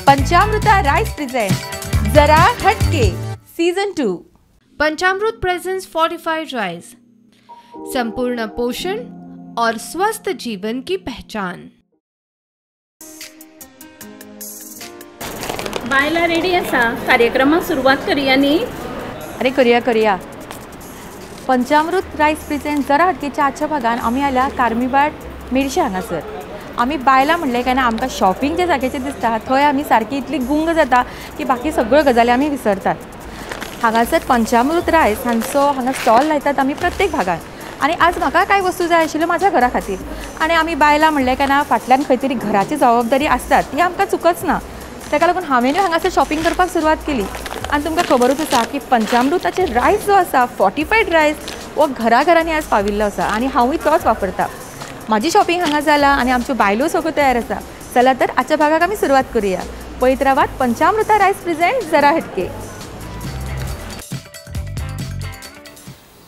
Panchamruta rice present Zara Hatke season 2। Panchamrut presents fortified rice, संपूर्ण पोषण और स्वस्थ जीवन की पहचान। बायला रेडी आसा, कार्यक्रमाक सुरवात करूया न्ही? अरे करूया करूया। पंचामृत रायस प्रेझेंट जरा हटकेच्या आजच्या भागान आमी आल्या कार्मीबाट मेरशे हांगासर। आमी बायलां म्हणलें काय ना आमकां शॉपिंग ज्या जाग्याचेर दिसता थंय आमी सारकी इतली गुंग जाता की बाकी सगळ्यो गजाली आमी विसरतात। हांगासर पंचामृत रायस हांचो हांगा स्टॉल लायतात आमी प्रत्येक भागान। आनी आज म्हाका कांय वस्तू जाय आशिल्ल्यो म्हाज्या घरा खातीर। आनी आमी बायलां म्हणलें काय ना फाटल्यान खंय तरी घराची जबाबदारी आसतात, ती आमकां चुकच ना। ताका लागून हांवेंय हांगासर शॉपिंग करपाक सुरवात केली। आनी तुमकां खबरूच आसा की पंचामृताचे रायस जो आसा फॉर्टिफायड रायस हो घराघरांनी आज पाविल्लो आसा आनी हांवूय तोच वापरता। म्हाजी शॉपिंग हांगा जाला आनी आमच्यो बायलो सगळ्यो तयार आसा। चला तर आजच्या भागाक आमी सुरवात करूया। पळयत रावात पंचामृता रायस प्रेझेंट जरा हटके।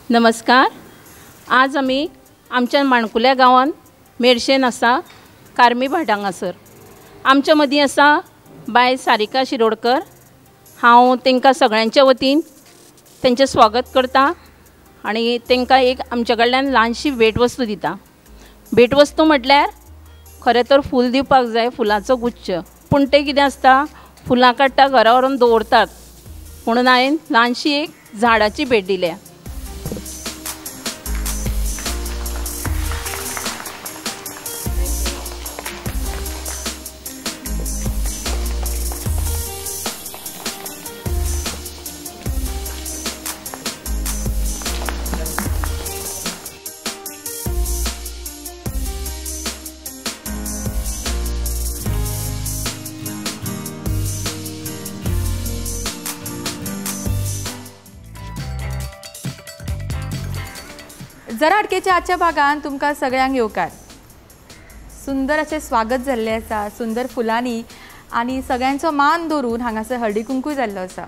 नमस्कार, आज आमी आमच्या माणकुल्या गांवांत मेरशेन आसा कार्मीभाट हांगासर। आमच्या मदीं आसा बाय सारिका शिरोडकर। हांव तांकां सगळ्यांच्या वतीन तांचें स्वागत करता आनी तांकां एक आमच्या कडल्यान ल्हानशी भेटवस्तू दिता। भेटवस्तू म्हटल्यार खरें तर फूल दिवपाक जाय, फुलांचो गुच्छ, पूण तें कितें आसता फुलां काडटा घरा व्हरून दवरतात, म्हणून हांवें ल्हानशी एक झाडाची भेट दिल्या। जरा हटकेच्या आजच्या भागान तुमकां सगळ्यांक येवकार। सुंदर अशें स्वागत जाल्लें आसा सुंदर फुलांनी आनी सगळ्यांचो मान दवरून हांगासर हळदी कुंकूय जाल्लो आसा।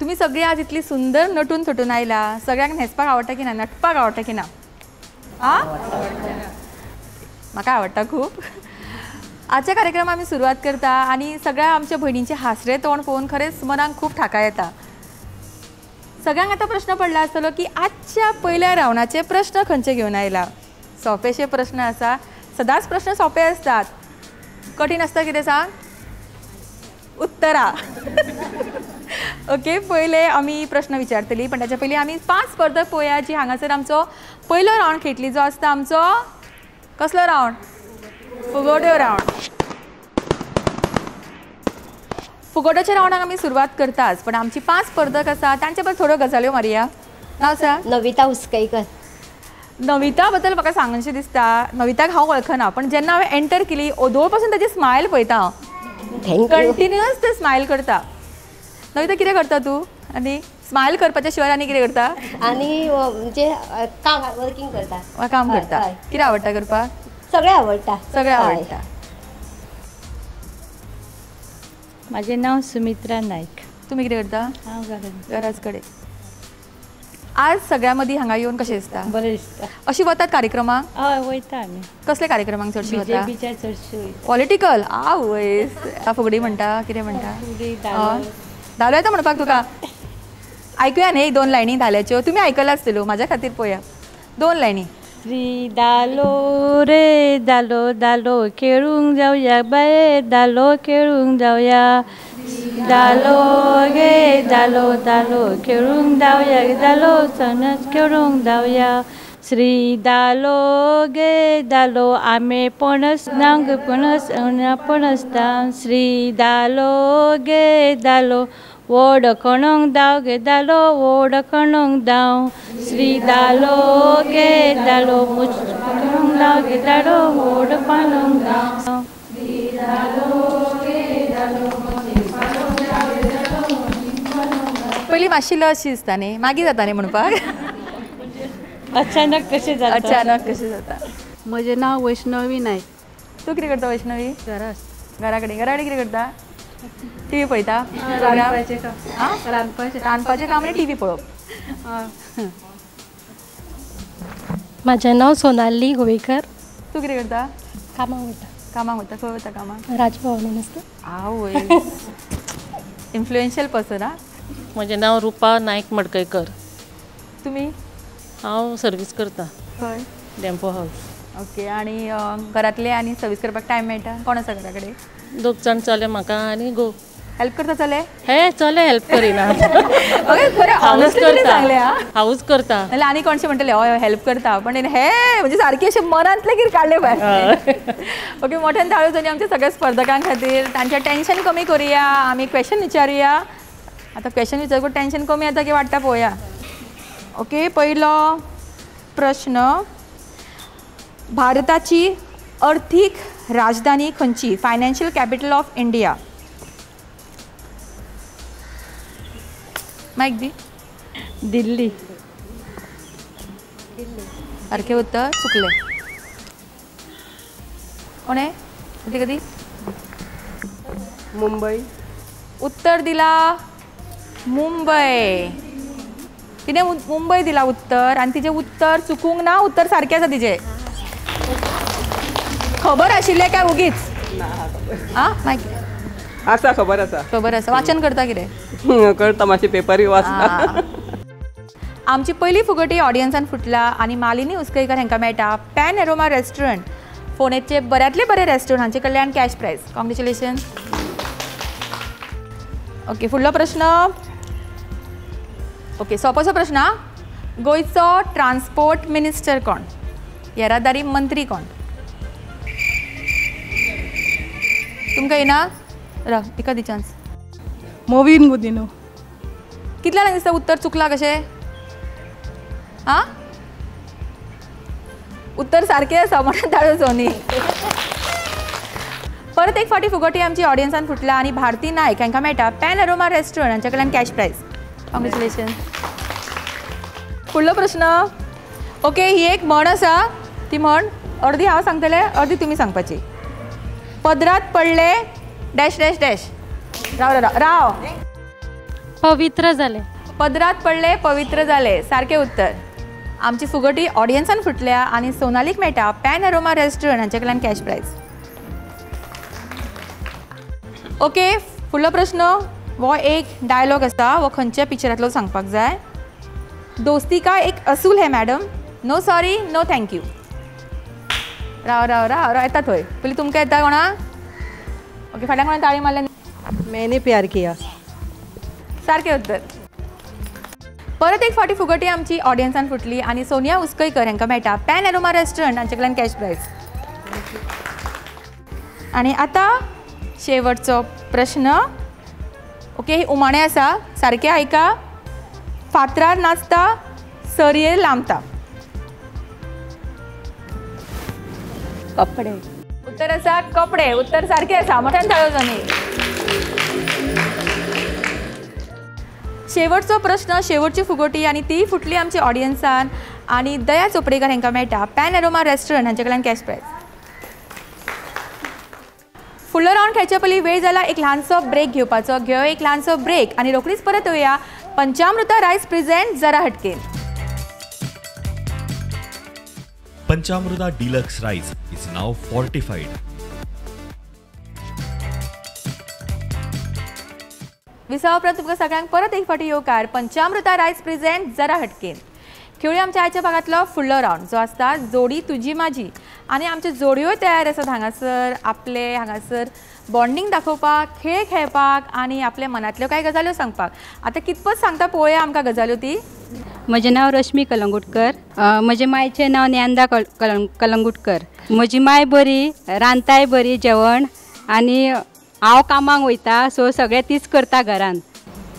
तुमी सगळीं आज इतली सुंदर नटून थटून आयला। सगळ्यांक न्हेसपाक आवडटा की ना, नटपाक आवडटा की ना? आ, म्हाका आवडटा खूब। आजच्या कार्यक्रमाक आमी सुरवात करता आनी सगळ्या आमच्या भयणींचे हांसरे तोंड पळोवन खरेंच मनाक खूब थाकाय येता। सगळ्यांक आतां प्रश्न पडला आसतलो की आजच्या पयल्या रावंडाचे प्रश्न खंयचे घेवन आयला। सोंपेशे प्रश्न आसा, सदांच प्रश्न सोंपे आसतात, कठीण आसता कितें सांग? उत्तरा। ओके, पयले आमी प्रश्न विचारतली, पण ताच्या पयलीं आमी 5 स्पर्धक पळोवया जी हांगासर आमचो पयलो रावंड खेळटली, जो आसता आमचो कसलो रावंड? फुगोट्यो रावंड। फुगोट्याच्या रावंडाक आमी सुरवात करताच, पण आमची 5 स्पर्धक आसा तांचे बरोबर थोड्यो गजाल्यो मारया। नांव सांग? नविता उसकैकर। नविता बद्दल म्हाका सांगनशें दिसता, नविताक हांव वळखना, पण जेन्ना हांवें एंटर केली ओदोळ पासून ताची स्मायल पळयता हांव, कंटिन्युअस ते स्मायल करता। नविता कितें करता तूं? आनी स्मायल करपाच्या शिवाय आनी कितें करता? आनी म्हणजे काम, वर्किंग करता। काम करता। कितें आवडटा करपाक? सगळें आवडटा। सगळें आवडटा। म्हाजें नांव सुमित्रा नायक। तुमी कितें करता? हांव घराच कडेन। आज सगळ्यां मदीं हांगा येवन कशें दिसता? बरें दिसता। अशी वतात कार्यक्रमाक? हय वयता आमी। कसले कार्यक्रमाक चडशी वता? बीजेपीच्या चडशी वयता। पॉलिटिकल? आवयस, फुगडी म्हणटा, कितें म्हणटा? धालो येता म्हणपाक तुका? आयकुया न्ही 2 लायनी धाल्याच्यो, तुमी आयकला आसतल्यो, म्हाज्या खातीर पळोवया 2 लायनी। श्री धालो रे धालो धालो खेळूंक जावया बाये, धालो खेळूंक जावया, धालो गे धालो धालो खेळूंक जावया, धालो सनस खेळूंक जावया, श्री धालो गे धालो आमे पणस नांग पणस पणस दाव, श्री धालो गे धालो वड खणोंक धांव गे धालो वड खणोंक धांव, श्री धालो गे धालो मुच खणोंक धांव गे धालो वड पालोंक धांव, श्री धालो गे धालो। पयलीं मातशी लस दिसता न्ही, मागीर जाता न्ही म्हणपाक? अचानक कशें जाता? अचानक कशें जाता? म्हजें नांव वैष्णवी नायक। तूं कितें करता वैष्णवी? घरा। घरा कडेन? घरा कडेन कितें करता? टीव्ही पळयता? रांदपाचें काम। रांदपाचें रांदपाचें काम आनी टीव्ही पळोवप। म्हाजें नांव सोनाली गोवेकर। तूं कितें करता? कामाक वयता। कामाक वता? खंय वता कामाक? राजभवनान आसता. आवय, इन्फ्लुएन्शियल पर्सन. हा, म्हजें नांव रुपा नायक मडकयकर. तुमी? हांव सर्वीस करता. खंय? Dempo house. Okay, आनी घरांतले आनी सर्वीस करपाक टायम मेळटा? कोण आसा घरा कडेन? दोग जाण चले म्हाका आनी घोव. हेल्प करता चले? हे चले हेल्प करिना. ओके, बरें, ऑनेस्टली सांगलें. हा, हांवूच करता. नाल्यार आनी कोणशें म्हणटलें हय हेल्प करता, पण हे म्हणजे सारकें अशें मनांतलें कितें काडलें भायर. ओके, मोठ्यान ताळयो जावनी आमच्या सगळ्या स्पर्धकां खातीर. तांचें टेंशन कमी करुया, आमी क्वेश्चन विचारुया. आतां क्वेश्चन विचारकूच टेंशन कमी जाता की वाडटा पळोवया. ओके, पयलो प्रश्न, भारताची अर्थीक राजधानी खंयची? Financial capital of India. Mic the. Delhi. सारकें उत्तर चुकलें. कोणें? कधी कधी? मुंबई. उत्तर दिला मुंबय. तिने मुंबय दिला उत्तर आनी तिजें उत्तर चुकूंक ना, उत्तर सारकें आसा तिजें. खबर आशिल्लें काय उगीच? आं, मायक आसा, खबर आसा. खबर आसा. वाचन करता कितें? करता, मातशें पेपरूय वाचता. आमची पयली फुगटी ऑडियन्सान फुटला आनी मालिनी उसकयकर हांकां मेळटा पॅन एरोमा रेस्टॉरंट, फोंडेचे बऱ्यांतले बरें रेस्टॉरंट, हांचे कडल्यान कॅश प्रायज. कॉंग्रेच्युलेशन. ओके, फुडलो प्रश्न. ओके, सोपोसो प्रश्न. गोंयचो ट्रान्सपोर्ट मिनिस्टर कोण? येरादारी मंत्री कोण? तुमकां येना? राव, एका दी चान्स. मोविन गुदिनो. कितल्या जाणांक दिसता उत्तर चुकलां कशें? आं, उत्तर सारकें आसा म्हणून ताळयो जावनी. परत एक फावटी फुगटी आमची ऑडियन्सान फुटला आनी भारती नायक हांकां मेळटा पॅन अरोमा रेस्टॉरंट हांच्या कडल्यान कॅश प्रायज. कॉंग्रेच्युलेशन. फुडलो प्रश्न. ओके, ही एक म्हण आसा, ती म्हण अर्दी हांव सांगतलें, अर्दी तुमी सांगपाची. पदरात पडले डॅश डॅश डॅश. राव राव राव. पवित्र जाले. पदरात पडले पवित्र जाले, सारकें उत्तर. आमची फुगटी ऑडियन्सान फुटल्या आनी सोनालीक मेळटा पॅन अरोमा रेस्टॉरंट हांचे कडल्यान कॅश प्रायज. ओके, फुडलो प्रश्न. हो एक डायलॉग आसा, हो खंयच्या पिक्चरांतलो सांगपाक जाय. दोस्ती का एक असूल है madam, no sorry no thank you. राव राव राव राव, येता थंय. पयलीं तुमकां येता कोणा? ओके, फाटल्यान कोणा ताळी मारल्या? मैंने प्यार किया. सारकें उत्तर. परत एक फावटी फुगटी आमची ऑडियन्सान फुटली आनी सोनिया उसकयकर हांकां मेळटा पॅन एरोमा रेस्टॉरंट हांचे कडल्यान कॅश प्रायज. आनी आतां शेवटचो प्रश्न. ओके, ही उमाणें आसा, सारकें आयका. फातरार नाचता सरयेर लांबता. कपडे. उत्तर आसा कपडे. उत्तर सारकें आसा, मोठ्यान ताळयो जावनी. शेवटचो प्रश्न, शेवटची फुगोटी आनी ती फुटली आमची ऑडियन्सान आनी दया चोपडेकर हांकां मेळटा पॅन एरोमा रेस्टॉरंट हांचे कडल्यान कॅश प्रायज. फुडलो रावंड खेळचे पयलीं वेळ जाला एक ल्हानसो ब्रेक घेवपाचो. घेवया एक ल्हानसो ब्रेक आनी रोखडीच परत येवया पंचामृता रायस प्रेझेंट जरा हटके. Panchamruta deluxe rice is now fortified. विसावा उपरांत तुमकां सगळ्यांक परत एक फावटी येवकार पंचामृता रायस प्रेझेंट जरा हटकेन. खेळुया आमच्या आयच्या भागांतलो फुडलो रावंड जो आसता जोडी तुजी माझी. आनी आमच्यो जोडयोय तयार आसात हांगासर, आपले हांगासर बॉन्डींग दाखोवपाक, खेळ खेळपाक आनी आपल्या मनांतल्यो कांय गजाल्यो सांगपाक. आतां कितपत सांगता पळोवया आमकां गजाल्यो ती. म्हजें नांव रश्मी कलंगुटकर. म्हजे मायचें नांव ज्ञानदा कलंगुटकर. म्हजी माय बरी रांदताय बरी जेवण आनी हांव कामाक वयता, सो सगळें तीच करता घरान.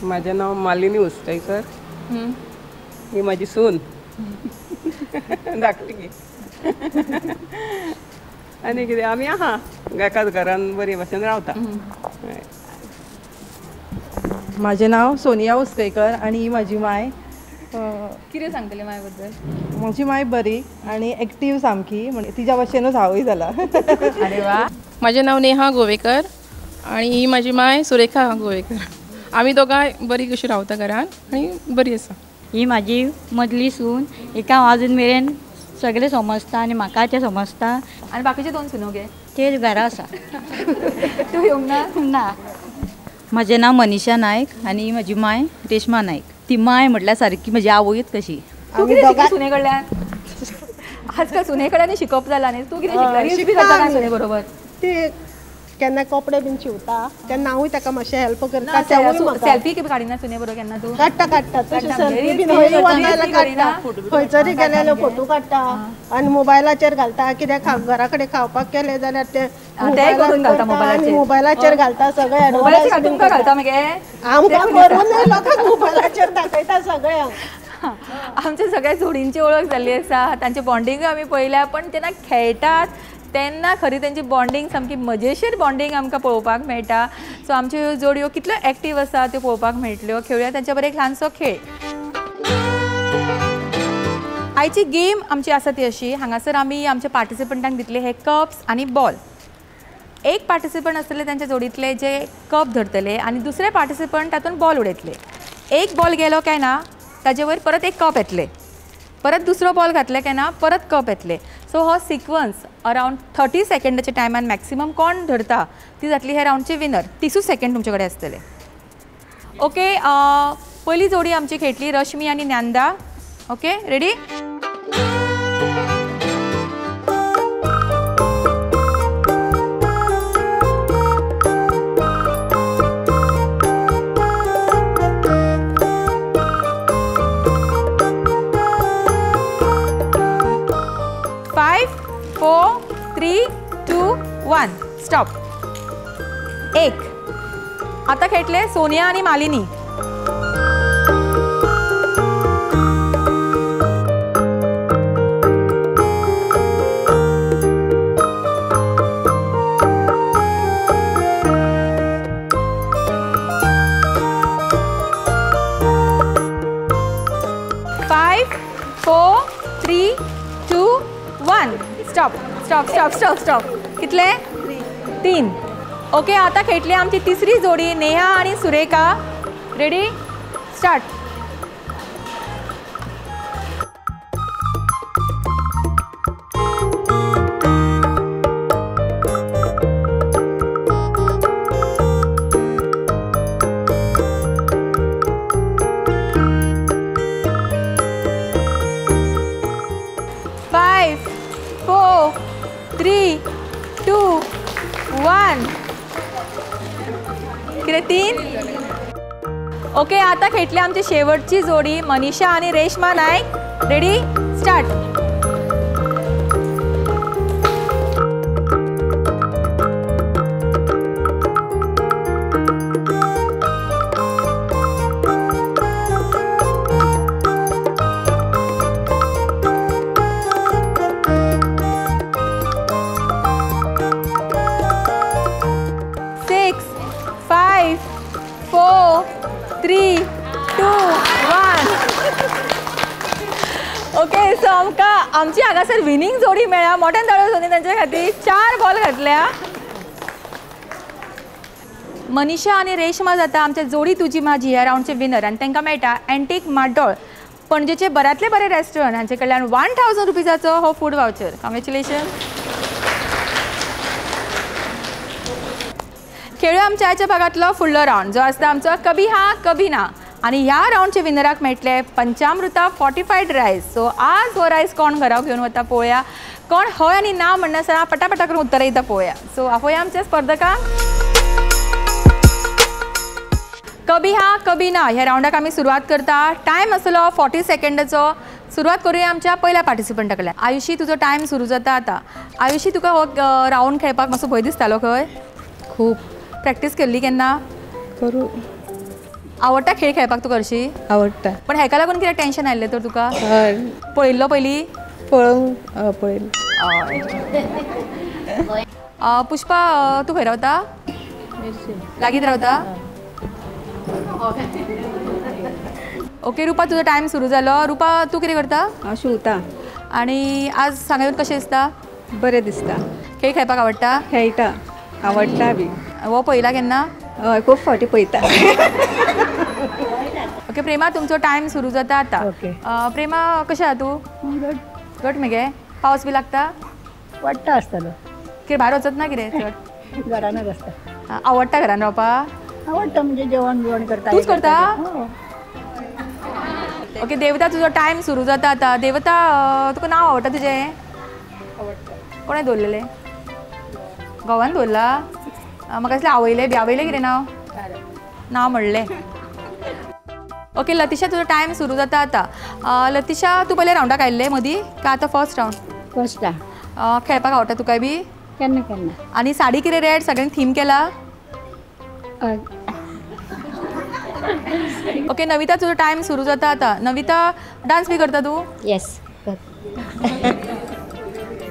म्हजें नांव मालिनी उसकयकर. ही म्हाजी सून धाकली. आनी कितें आमी आहा एकाच घरान बरे भाशेन रावता. म्हाजें नांव सोनिया उसकयकर आनी ही म्हाजी माय. कितें सांगतलें माय बद्दल? म्हजी माय बरी आनी एक्टीव सामकी, म्हणजे तिच्या भशेनूच हांवूय जाला. अरे वा. म्हाजें नांव नेहा गोवेकर आनी ही म्हाजी माय सुरेखा गोवेकर. आमी दोगांय बरी कशी रावता घरान आनी बरी आसा. ही म्हाजी मदली सून, हिका हांव आजून मेरेन सगळें समजता आनी म्हाका तें समजता. आनी बाकीचे दोन सुनो गे? ते घरा आसा. तूं येवंक ना? ना. म्हजें नांव मनीषा नायक आनी म्हजी माय रेश्मा नायक. ती माय म्हटल्यार सारकी म्हजी आवयूच कशी. तूं कितें शिकली सुने कडल्यान? आजकाल सुने कडल्यान शिकप जाला न्ही, तूं कितें शिकला? रील्स बी करता काय सुने बरोबर? ती केन्ना कपडे बीन शिंवता तेन्ना हांवूय ताका मातशें हेल्प करता. सेल्फी काडिना सुने बरोबर केन्ना तूं? काडटा काडटा, तशें सेल्फी बीन खंय वता काडटा, खंयसरी गेले जाल्यार फोटो काडटा आनी मोबायलाचेर घालता. कित्याक घरा कडेन खावपाक केलें जाल्यार तें मोबायलाचेर घालता सगळें. तुमकां घालता मगे? आमकां करून लोकांक मोबायलाचेर दाखयता सगळ्यांक. आमच्या सगळ्या जोडींची ओळख जाल्ली आसा, तांचे बॉन्डिंगूय आमी पळयल्या. पण जेन्ना खेळटात तेन्ना खरी तेंची बॉन्डिंग सामकी मजेशीर बॉन्डिंग आमकां पळोवपाक मेळटा. सो आमच्यो ह्यो जोडयो कितल्यो एक्टीव आसा त्यो पळोवपाक मेळटल्यो. खेळुया तांच्या बरोबर एक ल्हानसो खेळ. आयची गेम आमची आसा ती अशी, हांगासर आमी आमच्या पार्टिसिपंटांक दितले हे कप्स आनी बॉल. एक पार्टिसिपंट आसतले तांच्या जोडींतले जे कप धरतले आनी दुसरे पार्टिसिपंट तातूंत बॉल उडयतले. एक बॉल गेलो काय ना ताजे वयर परत एक कप येतले, परत दुसरो बॉल घातले काय ना परत कप येतले. सो हो सिक्वन्स अरावंड 30 सेकंडाच्या टायमान मॅक्सिमम कोण धरता ती जातली ह्या रावंडची विनर. 30 सेकंड तुमचे कडेन आसतले. ओके, पयली जोडी आमची खेळटली रश्मी आनी Dnyanada. Okay, ready? 5 4 3 2 1 stop. एक. आता खेळले सोनिया आणि Malini. 5 4 3 2 1 stop stop stop stop stop. कितले? 3. ओके, आता खेळटली आमची तिसरी जोडी नेहा आणि Surekha. Ready, start. 5 4 3 2 1. कितें 3? ओके, आता खेळटली आमची शेवटची जोडी मनीषा आणि Reshma Naik. Ready, start. 6 5 4 3 2 1. Okay, so आमकां आमची हांगासर विनींग जोडी मेळ्ळ्या. मोठ्यान ताळयो जावंदी तांचे खातीर. 4 बॉल घातल्या. मनीषा आनी रेश्मा जाता आमच्या जोडी तुजी माझी ह्या रावंडचे विनर आनी तांकां मेळटा एंटीक माड्डोळ पणजेचे बऱ्यांतले बरे रेस्टॉरंट हांचे कडल्यान 1000 रुपीजाचो हो फूड वावचर. कॉंग्रेच्युलेशन. खेळूया आमच्या आयच्या भागांतलो फुडलो रावंड जो आसता आमचो कभी हा कभी ना. आनी ह्या रावंडचे विनराक मेळटले पंचामृता फॉर्टिफायड रायस. सो आज हो रायस कोण घरा घेवन वता पळोवया, कोण हय आनी ना म्हणनासतना पटापटा करून उत्तरां दिता पळोवया. सो आपोवया आमच्या स्पर्धकांक. कभी हा कभी ना ह्या रावंडाक आमी सुरवात करता. टायम आसलो 40 सेकंडाचो. सुरवात करूया आमच्या पयल्या पार्टिसिपंटा कडल्यान. आयुषी, तुजो टायम सुरू जाता आतां. आयुषी, तुका हो रावंड खेळपाक मातसो भंय दिसतालो खंय? खूब. प्रॅक्टीस केल्ली केन्ना? करू. आवडटा खेळ खेळपाक तुका हरशीं? आवडटा. पण हेका लागून कितें टेन्शन आयिल्लें तर तुका? हय. पळयल्लो पयलीं? पळोवंक पळयल्लो. पुष्पा, तूं खंय रावता? लागींच रावता? ओके रुपा, तुजो टायम सुरू जालो. रुपा, तूं कितें करता? हांव शिंवता. आनी आज सांगा येवन कशें दिसता? बरें दिसता. खेळ खेळपाक आवडटा? खेळटा, आवडटा बी. हो पळयला केन्ना? हय, खूब फावटी पळयता. ओके प्रेमा, तुमचो टायम सुरू जाता आतां. प्रेमा, कशें आहा तूं? घट मगे? पावस बी लागता? पडटा आसतलो. कितें भायर वचत ना कितें चड? घरानच आसता. आवडटा घरान रावपाक? आवडटा म्हणजे जेवण बिवण करता. तूंच करता? ओके देवता तुजो टायम सुरू जाता आतां. देवता तुका नांव आवडटा तुजें? आवडटा. कोणें दवरलेलें? घोवान दवरला? म्हाका दिसलें आवयलें बी. आवयलें कितें नांव? नांव म्हणलें. ओके लतिशा तुजो टायम सुरू जाता आतां. लतिशा तूं पयल्या रावंडाक आयिल्लें मदीं काय आतां फर्स्ट रावंड? फर्स्ट. खेळपाक आवडटा तुका बी? केन्ना केन्ना. आनी साडी कितें रेड सगळ्यांक थीम केला? ओके नविता तुजो टायम सुरू जाता आतां. नविता डांस बी करता तूं? येस.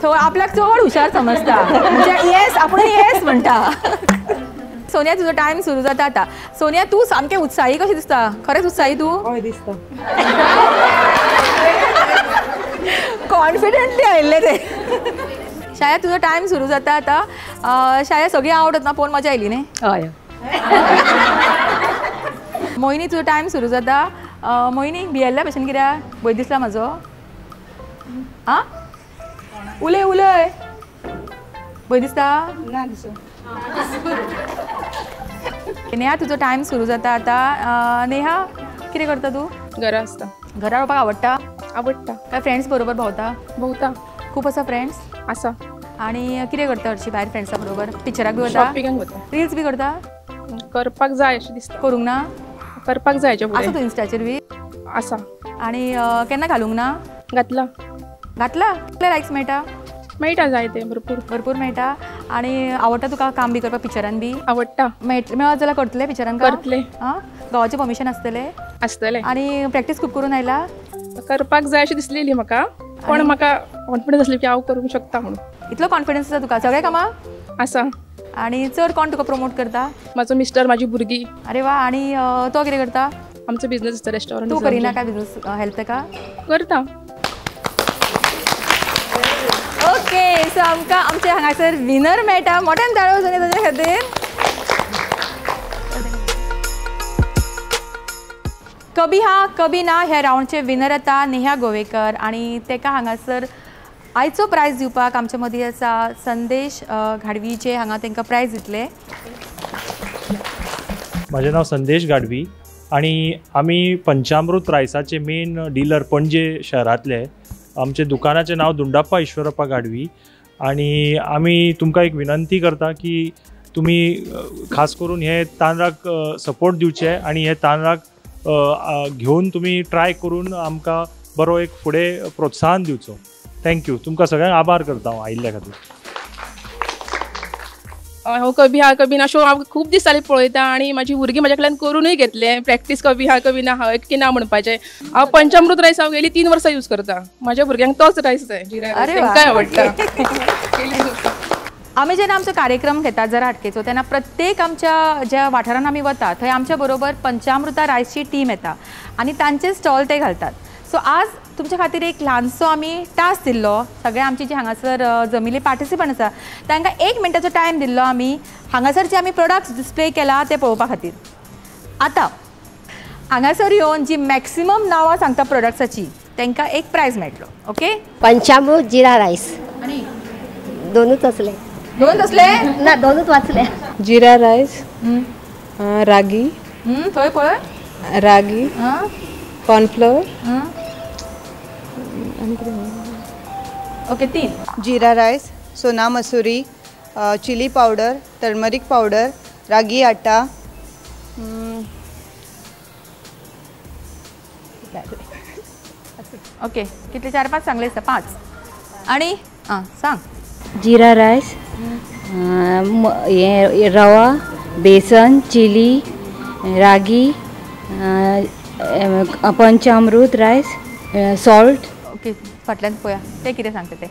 थोडो आपल्याक चड हुशार समजता म्हणजे येस आपूण येस म्हणटा. सोनिया तुजो टायम सुरू जाता आतां. सोनिया तूं सामकें उत्साही कशें दिसता? खरेंच उत्साही तूं? हय दिसता. कॉन्फिडंटली आयिल्लें तें. शाया तुजो टायम सुरू जाता आतां. शाया सगळीं आवट वतना पळोवन मजा आयली न्ही? हय. मोहिनी तुजो टायम सुरू जाता. मोहिनी भियेल्ल्या भशेन कित्याक भंय दिसला म्हाजो? आं उलय उलय. भंय दिसता? ना दिसो. नेहा तुजो टायम सुरू जाता आतां. नेहा कितें करता तूं? घरा आसता. घरा रावपाक आवडटा? आवडटा. काय फ्रेंड्स बरोबर भोंवता? भोंवता. खूब आसा फ्रेंड्स? आसा. आनी कितें करता हरशीं भायर फ्रेंड्सां बरोबर? पिक्चराक बी वता? शॉपिंगाक वता. रिल्स बी करता? करपाक जाय अशें दिसता. करूंक ना? करपाक जाय. आसा तूं इन्स्टाचेर बी? आसा. आनी केन्ना घालूंक ना? घातला. घातला? कितले लायक्स मेळटा? मेळटा जाय ते भरपूर. भरपूर मेळटा. आनी आवडटा तुका काम बी करपाक पिक्चरान बी? आवडटा. मेळत जाल्यार करतलें पिक्चरान? करतलें. आं घोवाचें परमिशन आसतलें? आसतलें. आनी प्रॅक्टीस खूब करून आयला? करपाक जाय अशें दिसलेली म्हाका, पण म्हाका कॉन्फिडन्स आसली की हांव करूंक शकता म्हणून. इतलो कॉन्फिडन्स आसा तुका सगळ्या कामां? आसा. आनी चड कोण तुका प्रमोट करता? म्हाजो मिस्टर, म्हाजी भुरगीं. अरे वा. आनी तो कितें करता? आमचो बिजनेस आसता रेस्टॉरंट. तूं करिना काय बिजनेस हेल्प ताका? करता. ओके सो आमकां आमचे हांगासर विनर मेळटा. मोठ्यान ताळयो जावया ताच्या खातीर. कभी हा कभी ना ह्या रावंडचे विनर येता नेहा गोवेकर आनी ताका हांगासर आयचो प्रायज दिवपाक आमचे मदीं आसा संदेश घाडवी जे हांगा तांकां प्रायज दितले. म्हाजें नांव संदेश गाडवी आनी आमी पंचामृत रायसाचे मेन डिलर पणजे शहरांतले. आमचे दुकानाचें नांव दुंडाप्पा ईश्वरप्पा गाडवी. आनी आमी तुमकां एक विनंती करता की तुमी खास करून हे तांदळाक सपोर्ट दिवचे आनी हे तांदळाक घेवन तुमी ट्राय करून आमकां बरो एक फुडें प्रोत्साहन दिवचो. Thank you. तुमकां सगळ्यांक आभार करता हांव आयिल्ल्या खातीर. हो कभी हा कभी ना शो हांव खूब दीस जाले पळयता आनी म्हाजी भुरगीं म्हाज्या कडल्यान करूनय घेतलें प्रॅक्टीस. कभी हा कभी ना हय की ना म्हणपाचें. हांव पंचामृत रायस हांव गेली 3 वर्सां यूज करता. म्हाज्या भुरग्यांक तोच रायस जाय, जिरा रायस, तांकांय आवडटा. आमी जेन्ना आमचो कार्यक्रम घेतात जरा हटकेचो तेन्ना प्रत्येक आमच्या ज्या वाठारान आमी वता थंय आमच्या बरोबर पंचामृता रायसची टीम येता आनी तांचे स्टॉल ते घालतात. सो आज तुमच्या खातीर एक ल्हानसो आमी टास्क दिल्लो. सगळे आमची जी हांगासर जमिल्ली पार्टिसिपंट आसा तांकां 1 मिनटाचो टायम दिल्लो आमी हांगासर जे आमी प्रोडक्ट्स डिस्प्ले केला ते पळोवपा खातीर. आतां हांगासर येवन जी मॅक्सिमम नांवां सांगता प्रोडक्ट्साची तांकां एक प्रायज मेळटलो. ओके पंचामृत जिरा रायस. आनी दोनूच आसले? दोनूच आसले ना, दोनूच वाचले. जिरा रायस, रागी, थंय पळय रागी, cornflour. Okay 3. Jeera rice, Sona Masoori, chilli powder, turmeric powder, ragi atta. Okay कितले? 4-5 सांगले आसता. 5. आनी आं सांग. जिरा रायस, हे रवा, बेसन, चिली, रागी, पंचामृत रायस, सॉल्ट. ओके फाटल्यान पळया ते कितें सांगता ते.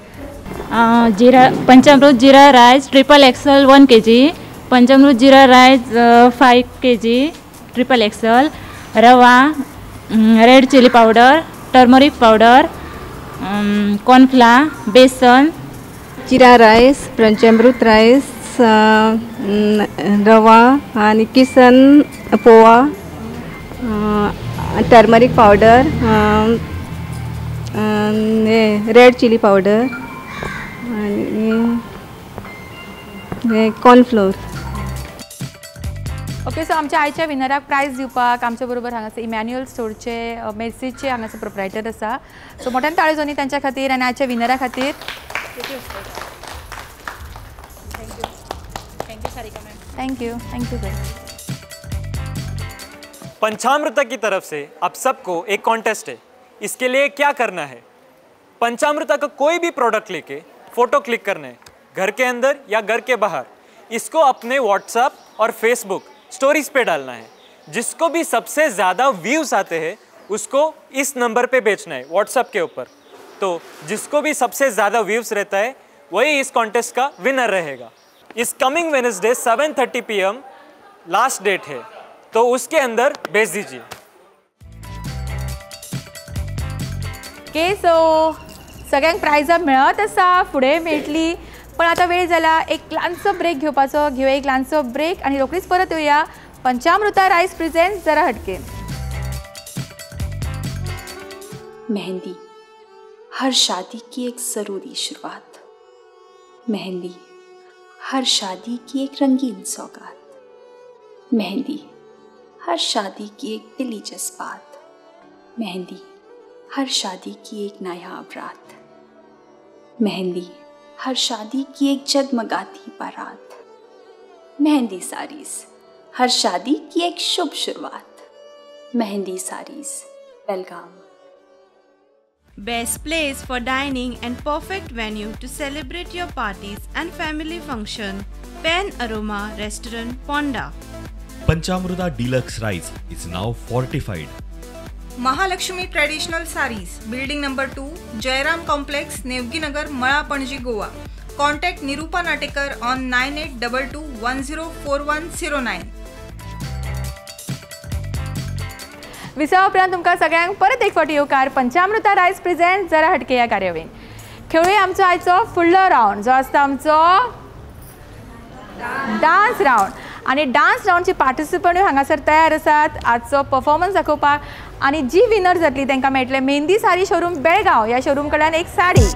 Jeera Panchamrit jeera rice triple XL 1 kg, Panchamrit jeera rice 5 kg triple XL, rava, red chilli powder, turmeric powder, cornflour, besan. Jeera rice, Panchamrit rice, rava आनी Kisan poha, turmeric powder, red chilli powder आनी cornflour. Okay, so आमच्या आयच्या विनराक prize दिवपाक आमच्या बरोबर हांगासर Emmanuel स्टोरचे मेर्सीचे हांगासर proprietor आसा. सो मोठ्यान ताळयो जावनी तांच्या खातीर आनी आयच्या विनरा खातीर. Thank you. Thank you sir. Panchamrita की तरफ से आप सबको एक कॉन्टेस्ट है. इसके लिए क्या करना है, पंचामृता का कोई भी प्रोडक्ट लेके फोटो क्लिक करना है, घर के अंदर या घर के बाहर. इसको अपने व्हाट्सएप और फेसबुक स्टोरीज पे डालना है. जिसको भी सबसे ज़्यादा व्यूज़ आते हैं उसको इस नंबर पे बेचना है व्हाट्सएप के ऊपर. तो जिसको भी सबसे ज़्यादा व्यूज़ रहता है वही इस कॉन्टेस्ट का विनर रहेगा. इस coming Wednesday 7:30 PM last date है, तो उसके अंदर भेज दीजिए. ओके, सो सगळ्यांक प्रायजां मेळत आसा, फुडें मेळटली, पण आतां वेळ जाला एक ल्हानसो ब्रेक घेवपाचो. घेवया एक ल्हानसो ब्रेक आनी रोखडीच परत येवया पंचामृता रायस प्रेझेंट जरा हटके. मेहंदी हर शादी की एक ज़रूरी शुरुआत. मेहंदी हर शादी की एक रंगीन सौगात. मेहंदी हर शादी की एक दिली जज्बात. मेहंदी हर शादी की एक नायाब रात. मेहंदी हर शादी की एक जगमगाती बारात. मेहंदी साड़ीज हर शादी की एक शुभ शुरुआत. Mehndi saris, Belgaum. Best place for dining and perfect venue to celebrate your parties and family function. Pen Aroma Restaurant, Ponda. Panchamruta Deluxe Rice is now fortified. Mahalakshmi Traditional Sarees, Building Number 2, Jairam Complex, Nevginagar, Mala Panaji, Goa. Contact Nirupa Natekar on 9822104109. विसवा उपरांत तुमकां सगळ्यांक परत एक फावटी येवकार पंचामृता rice present जरा हटके ह्या कार्यावळीन. खेळुया आमचो आयचो फुडलो रावंड जो आसता आमचो डान्स रावंड. आनी डान्स रावंडची पार्टिसिपंटूय हांगासर तयार आसात आजचो परफॉर्मन्स दाखोवपाक. आनी जी विनर जातली तांकां मेळटलें मेहंदी साडी शोरूम बेळगांव ह्या शोरूम कडल्यान एक साडी.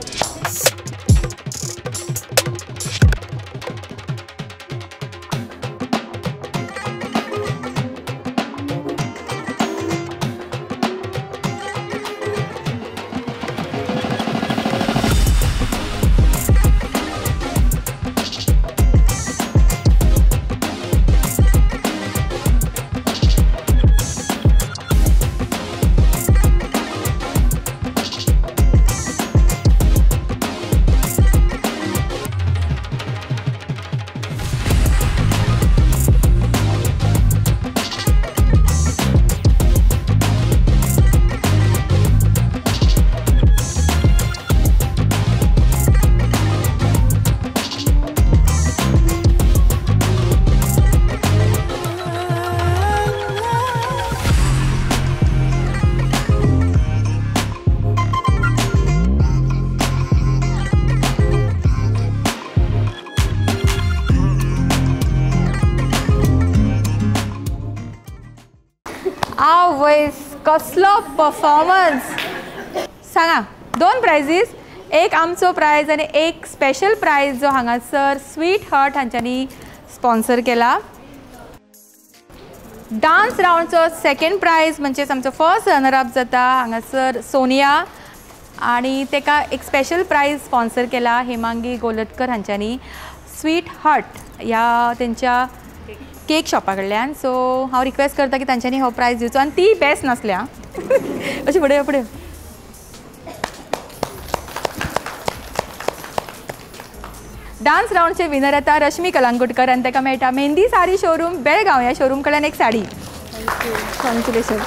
कसलो परफॉर्मन्स सांगा. दोन प्रायजीस, एक आमचो प्रायज आनी एक स्पेशल प्रायज जो हांगासर स्वीट हर्ट हांच्यांनी स्पॉन्सर केला. डान्स रावंडचो सेकंड प्रायज म्हणजेच आमचो फर्स्ट रनर अप जाता हांगासर सोनिया आनी तेका एक स्पेशल प्रायज स्पॉन्सर केला हेमांगी गोलटकर हांच्यांनी स्वीट हर्ट ह्या तेंच्या केक शॉपा कडल्यान. सो हांव रिक्वेस्ट करता की तांच्यांनी हो प्रायज दिवचो आनी ती बेस्ट नासल्या. अशें फुडें फुडें. डान्स रावंडचे विनर येता रश्मी कलांगुटकर आनी ताका मेळटा मेहंदी साडी शोरूम बेळगांव ह्या शोरूम कडल्यान एक साडी. कॉंग्रेच्युलेशन.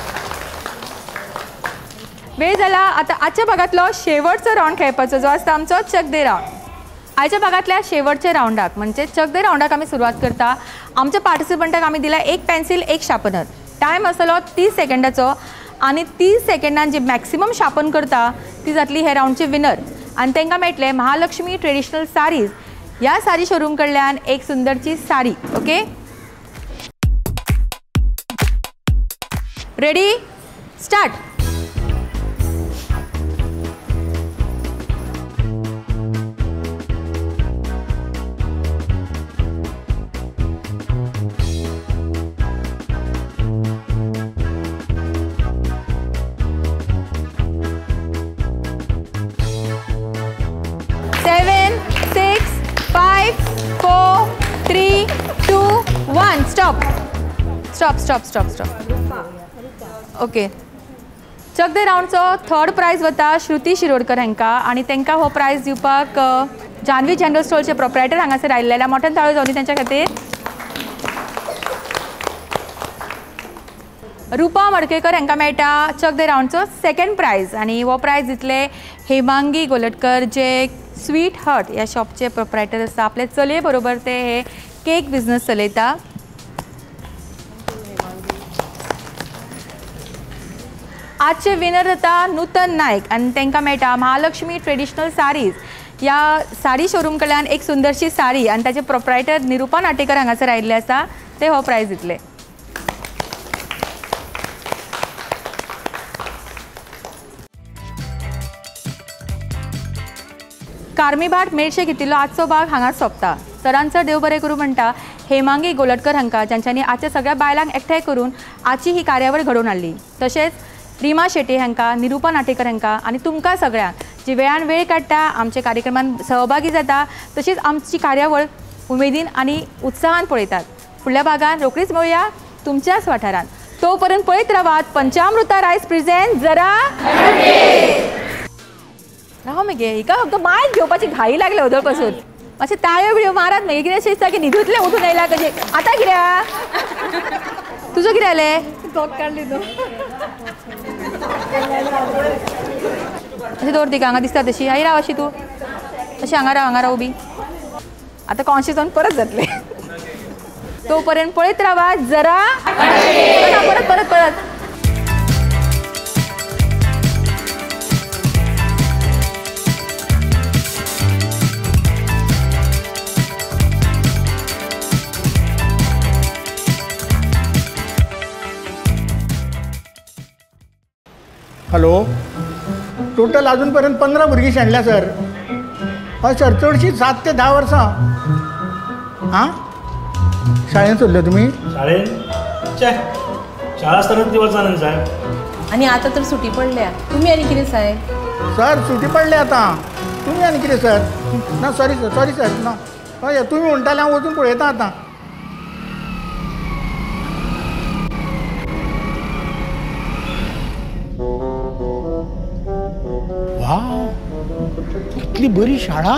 वेळ जाला आतां आजच्या भागांतलो शेवटचो रावंड खेळपाचो जो आसता आमचो चकदे रावंड. आयच्या भागांतल्या शेवटच्या रावंडाक म्हणजे चकदे रावंडाक आमी सुरवात करता. आमच्या पार्टिसिपंटाक आमी दिला एक पेन्सिल एक शार्पनर. टायम आसतलो 30 सेकंडाचो आनी 30 सेकंडान जी मॅक्सिमम शार्पन करता ती जातली हे रावंडची विनर आनी तांकां मेळटलें महालक्ष्मी ट्रेडिशनल साडीज ह्या साडी शोरूम कडल्यान एक सुंदरची sari. Okay, ready, start. 4 3 2 1 stop stop stop stop stop. Okay, चक दे रावंडचो थर्ड प्रायज वता श्रुती शिरोडकर हांकां आनी तांकां हो प्रायज दिवपाक जानवी जनरल स्टोरचे प्रोप्रायटर हांगासर आयिल्ले. मोठ्यान ताळयो जावनी तेंच्या खातीर. रुपा मडकेकर हांकां मेळटा चक दे रावंडचो सेकंड प्रायज आनी हो प्रायज दितले हेमांगी गोलटकर जे स्वीट हट ह्या शॉपचे प्रोप्रायटर आसा. आपले चलये बरोबर ते हे केक बिजनस चलयता. आजचे विनर जाता नूतन नायक आनी तांकां मेळटा महालक्ष्मी ट्रेडिशनल साडीज ह्या साडी शोरूम कडल्यान एक सुंदरशी साडी आनी ताचे प्रोप्रायटर निरुपा नाटेकर हांगासर आयिल्ले आसा. ते हो प्रायज दितले. कार्मीभाट मेरशे घेतिल्लो आजचो भाग हांगाच सोंपता. चडान चड देव बरें करूं म्हणटा हेमांगी गोलटकर हांकां ज्यांच्यांनी आजच्या सगळ्या बायलांक एकठांय करून आजची ही कार्यावळ घडोवन हाडली. तशेंच रिमा शेट्ये हांकां, निरुपा नाटेकर हांकां आनी तुमकां सगळ्यांक जी वेळान वेळ काडटा आमच्या कार्यक्रमांत सहभागी जाता तशीच आमची कार्यावळ उमेदीन आनी उत्साहान पळयतात. फुडल्या भागान रोखडीच मेळुया तुमच्याच वाठारांत. तो पर्यंत पळयत रावात पंचामृता रायस प्रेझेंट जरा राव मगे. हिका फक्त मायक घेवपाची घाई लागली अदर पासून. मातशें ताळयो बिळयो मारात मगे, कितें अशें दिसता की न्हिदूंतलें उठून आयला कशें. आतां कित्याक तुजो कितें जालें? काडली तूं अशें दवर तिका हांगा दिसता तशी. आई राव अशी तूं अशें हांगा राव, हांगा राव उबी. आतां कॉन्शियस जावन परत जातलें. तो पर्यंत पळयत रावा जरा परत परत परत. हॅलो, टोटल अजूनपर्यंत 15 भुरगीं शेणल्या सर. हय सर, चडशीं 7 ते 10 वर्सां. आं, शाळेन सोडले तुमी? शाळेन चे शाळा आसतनाच दिवस जाणा साहेब. आनी आतां तर सुटी पडल्या, तुमी आनी कितें साहेब? सर सुटी पडल्या आतां, तुमी आनी कितें सर? ना सॉरी सर, सॉरी सर, ना हय तुमी म्हणटाले हांव वचून पळयता आतां. इतली बरी शाळा.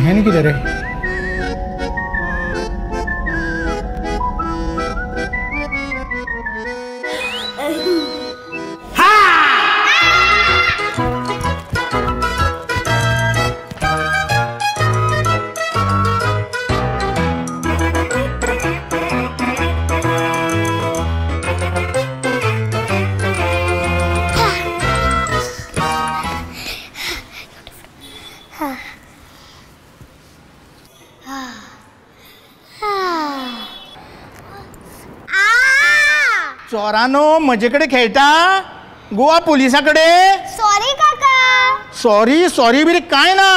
हें कितें रे? चोरानो म्हजे कडेन खेळटा गोवा पुलिसा कडेन. सॉरी काका. सॉरी सॉरी बिरी काय ना.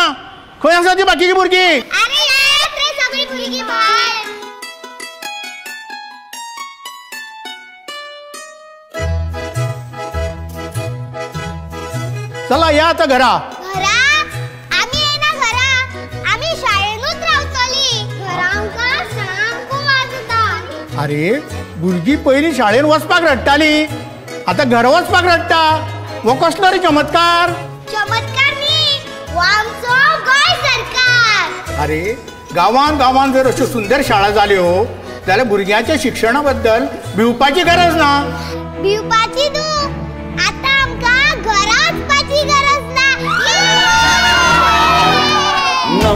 खंय आसा ती बाकीची भुरगीं? अरे रे सगळी भुरगीं भायर. चला या आता घरा. घरा आमी येना घरा, आमी शाळेनूच रावतली. घरा आमकां सामको वाज येता. अरे भुरगीं पयलीं शाळेन वचपाक रडटाली, आतां घरा वचपाक रडटा. हो कसलो रे चमत्कार? चमत्कार न्ही, हो आमचो गोंय सरकार. अरे गांवान गांवान जर अश्यो सुंदर शाळा जाल्यो जाल्यार भुरग्यांच्या शिक्षणा बद्दल भिवपाची गरज ना. भिवपाची तूं, आतां आमकां घरा वचपाची गरज ना.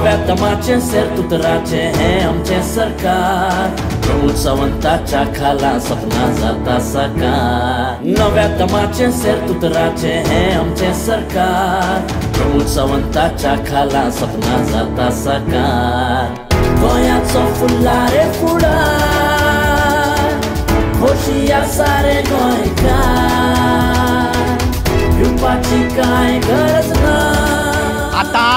नव्या दमाचें सेर्तुतराचें हें आमचें सरकार, प्रमोद सावंताच्या खाला सपनां जाता साकार. नव्या दमाचें सेर्तुतराचें हें आमचें सरकार, प्रमोद सावंताच्या खाला सपनां जाता साकार. गोंयाचो फुडला रे फुडार, खोशी आसा रे गोंयकार, भिवपाची कांय गरज ना. आतां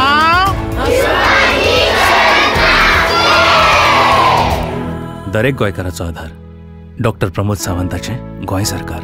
दरेक गोंयकाराचो आधार डॉक्टर प्रमोद सावंताचें गोंय सरकार.